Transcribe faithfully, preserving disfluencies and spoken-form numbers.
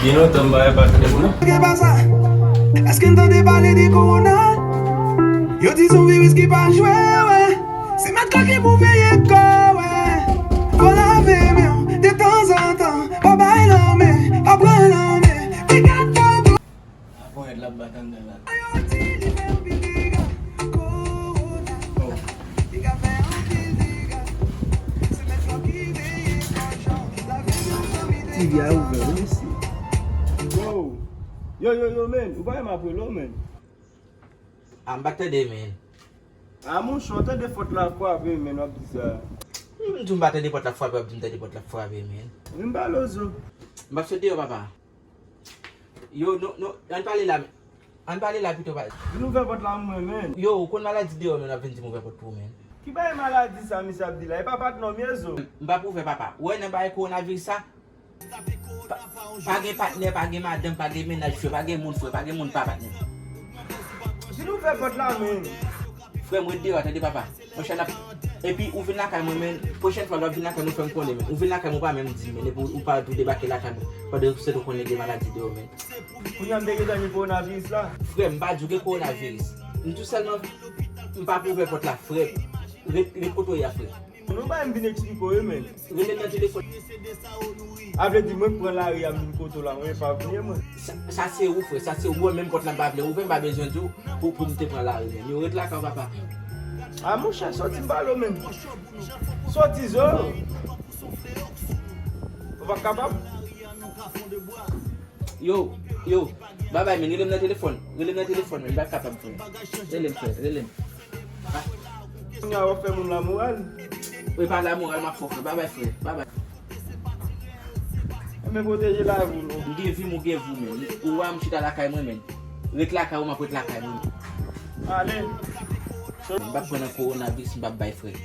Gen lontan m pa wè pa krèm non. Ke pasa? Èske n tande pale de kowona? Yo di se yon viris ki pa jwe, wè. Se mèt la ki pou veye kò, wè. Fò lave men w detanzantan. Pa bay lanmen, pa pran lanmen. Piga tanbou. Avon rèd l ap bat anndan la. Yo di li fè anpil dega. Kowona. Piga fè anpil dega. Se mèt la ki veye kò, jan lave men w. Ti vi a ouvè wi mesye. Wow. Yo, yo, yo, men. Ou pa wè m ap rele w, men. A, m pa t tande, men. A, monchè, w tande fòt la frape, men, w ap di sa. M di w m pa tande pòt la frape, w ap di m tande pòt la frape, men. Wi, m pale w zo. M p ap sot deyò, papa. Yo, nou, nou, ann pale la, men. Ann pale la pito, papa. Vin ouvè pòt la, mwen, men. Yo, ou konn maladi deyò, men, w ap vin di m ouvè pòt pou ou, men. Ki bagay maladi sa, misye ap di la? E pa patnè w m ye, zo. M p ap ouvè, papa. Ou wè nan bagay kowonaviris sa, Pa, pa gen patnè, pa gen madanm, pa gen mennaj, frè, pa gen moun, frè, pa gen moun pa patnè. Vin ouvè pòt la, men. Frè m, ret deyò a, tande, papa. Monchè, n ap, epi ou vin lakay mwen, men. Pwochèn fwa, lè w ap vin lakay mwen, fè m konnen, men. Ou vin lakay mwen, ou pa menm di m, men. Epi ou pa tou debake lakay mwen. Pandan se ou konnen gen maladi deyò, men. Kounye a m te gentan gen kowonaviris la. Frè m, m pa di w gen kowonaviris. M tou sèlman, m p ap ouvè pòt la, frè m. Ret, ret kote w ye a, frè. Nou bay m vin eksplike w, men. Rele m nan telefòn. A vle di, mwen k pran lari a, m vin kote w la, mwen pa vle, mwen. Sa, sa se ou, frè, sa se ou, mwen menm pòt la m pa vle ouvè, m pa bezwen di w pou, pou m te pran lari, men. Yo, ret lakay w, papa. A, monchè, soti m pale w, men. Soti, zo. Ou pa kapab? Yo, yo, babay, men, rele m nan telefòn. Rele m nan telefòn, men, m pa kapab, frè. Rele m, frè, rele m. Kounye a w ap fè moun lamoral. Wi, pa lamoral, m ap fè w, frè. Babay, frè. Babay. Enben, pwoteje lavi w, non. M gen vi m, ou gen vi w, men. Ou wè m chita lakay mwen, men. Ret lakay ou, m ap ret lakay mwen. Ale. M p ap pran nan kowonaviris, m p ap bay, frè.